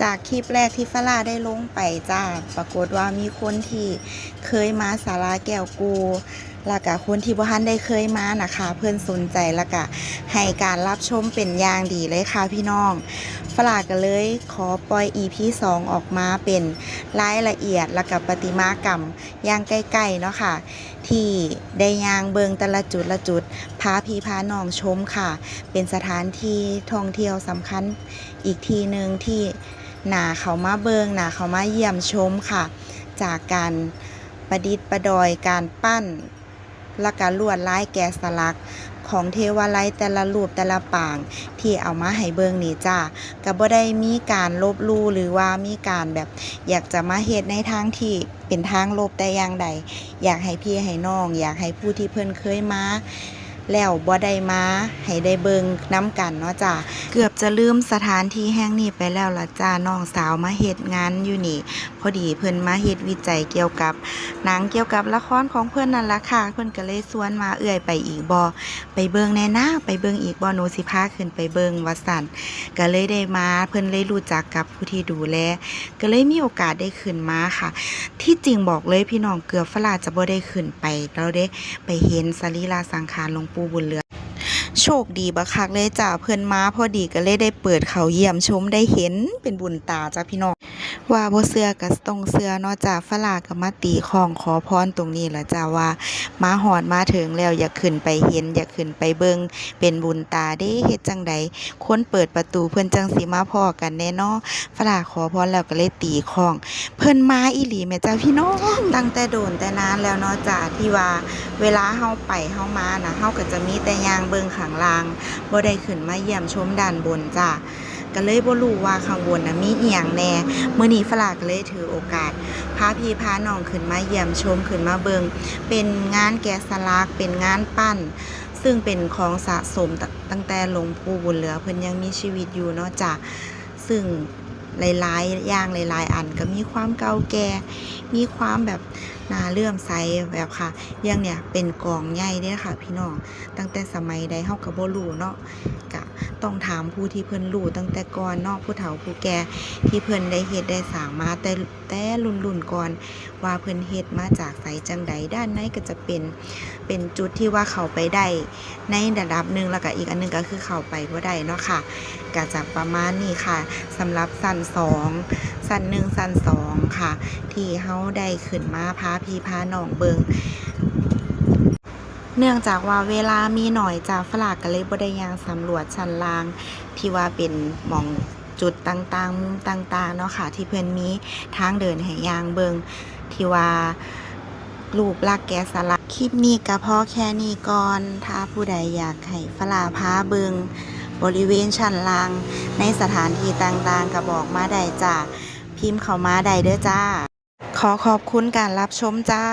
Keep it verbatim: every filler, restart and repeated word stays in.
จากคลิปแรกที่ฟาร่าได้ลงไปจ้า ปรากฏว่ามีคนที่เคยมาศาลาแก้วกู่ แล้วก็คนที่บ่ทันได้เคยมานะคะ เพิ่นสนใจแล้วก็ให้การรับชมเป็นอย่างดีเลยค่ะพี่น้อง ฟาร่าก็เลยขอปล่อย อีพี สอง ออกมาเป็นรายละเอียดแล้วก็ประติมากรรมอย่างใกล้ๆเนาะค่ะ ที่ได้ย่างเบิ่งแต่ละจุดละจุด พาพี่พาน้องชมค่ะ เป็นสถานที่ท่องเที่ยวสำคัญอีกที่หนึ่งที่น่าเข้ามาเบิ่ง น่าเข้ามาเยี่ยมชมค่ะ จากการประดิษฐ์ประดอย การปั้น และก็ลวดลายแกะสลักของเทวาลัยแต่ละรูปแต่ละปางที่เอามาให้เบิ่งนี่จ้า ก็บ่ได้มีการลบหลู่หรือว่ามีการแบบอยากจะมาเฮ็ดในทางที่เป็นทางลบแต่อย่างใด อยากให้พี่ให้น้อง อยากให้ผู้ที่เพิ่นเคยมาแล้วบ่ได้มา ให้ได้เบิ่งนำกันเนาะจ้า เกือบจะลืมสถานที่แห่งนี้ไปแล้วล่ะจ้า น้องสาวมาเฮ็ดงานอยู่นี่ พอดีเพิ่นมาเฮ็ดวิจัยเกี่ยวกับหนังเกี่ยวกับละครของเพิ่นนั่นล่ะค่ะ เพิ่นก็เลยชวนว่า เอื้อยไปอีกบ่ ไปเบิ่งแหน่นา ไปเบิ่งอีกบ่ หนูสิพาขึ้นไปเบิ่ง ว่าซั่น ก็เลยได้มา เพิ่นเลยรู้จักกับผู้ที่ดูแล ก็เลยมีโอกาสได้ขึ้นมาค่ะ ที่จริงบอกเลยพี่น้อง เกือบฟาร่าจะบ่ได้ขึ้นไปแล้วเด้ ไปเห็นสรีระสังขารหลวงปู่บุญเหลือ โชคดีบักคักเลยจ้า เพิ่นมาพอดีก็เลยได้เปิดเข้าเยี่ยมชม ได้เห็นเป็นบุญตาจ้าพี่น้อง ว่าบ่เชื่อก็ต้องเชื่อเนาะจ้า ฟาร่าก็มาตีค้องขอพรตรงนี้ล่ะจ้า ว่ามาฮอดมาถึงแล้ว อยากขึ้นไปเห็น อยากขึ้นไปเบิ่ง เป็นบุญตาเด้ เฮ็ดจั่งใดคนเปิดประตูเพิ่นจั่งสิมาพ้อกันแหน่เนาะ ฟาร่าขอพรแล้วก็เลยตีค้อง เพิ่นมาอีหลีแหมจ้าพี่น้อง ตั้งแต่โดนแต่นานแล้วเนาะจ้า ที่ว่าเวลาเฮาไปเฮามาน่ะ เฮาก็จะมีแต่ย่างเบิ่งข้างล่าง บ่ได้ขึ้นมาเยี่ยมชมด้านบนจ้า ก็เลยบ่รู้ว่าข้างบนน่ะมีอีหยังแหน่ มื้อนี้ฟาร่าก็เลยถือโอกาส พาพี่พาน้องขึ้นมาเยี่ยมชม ขึ้นมาเบิ่ง เป็นงานแกะสลัก เป็นงานปั้น ซึ่งเป็นของสะสมตั้ง ตั้งแต่หลวงปู่บุญเหลือเพิ่นยังมีชีวิตอยู่เนาะจ้า ซึ่งหลายๆอย่างหลายๆอันก็มีความเก่าแก่ มีความแบบน่าเลื่อมใสแบบค่ะ อย่างเนี่ยเป็นกลองใหญ่เด้อค่ะพี่น้อง ตั้งแต่สมัยใดเฮาก็บ่รู้เนาะ ก็ต้องถามผู้ที่เพิ่นรู้ตั้งแต่ก่อนเนาะ ผู้เฒ่าผู้แก่ที่เพิ่นได้เฮ็ดได้สร้างมาแต่ แต่รุ่นๆก่อน ว่าเพิ่นเฮ็ดมาจากไสจั่งใด ด้านในก็จะเป็น เป็นจุดที่ว่าเข้าไปได้ในระดับหนึ่ง แล้วก็อีกอันหนึ่งก็คือเข้าไปบ่ได้เนาะค่ะ ก็จะประมาณนี้ค่ะ สำหรับชั้นสอง ชั้นหนึ่ง ชั้นสองค่ะ ที่เฮาได้ขึ้นมาพาพี่พาน้องเบิ่ง เนื่องจากว่าเวลามีน้อยจ้า ฟาร่าก็เลยบ่ได้ย่างสำรวจชั้นล่าง ที่ว่าเป็นหม่องจุดต่างๆ มุมต่างๆเนาะค่ะ ที่เพิ่นมีทางเดินให้ย่างเบิ่ง ที่ว่ารูปลักษณ์แกะสลัก คลิปนี้ก็พอแค่นี้ก่อน ถ้าผู้ใดอยากให้ฟาร่าพาเบิ่งบริเวณชั้นล่างในสถานที่ต่างๆ ก็บอกมาได้จ้า พิมพ์เข้ามาได้เด้อจ้า ขอขอบคุณการรับชมจ้า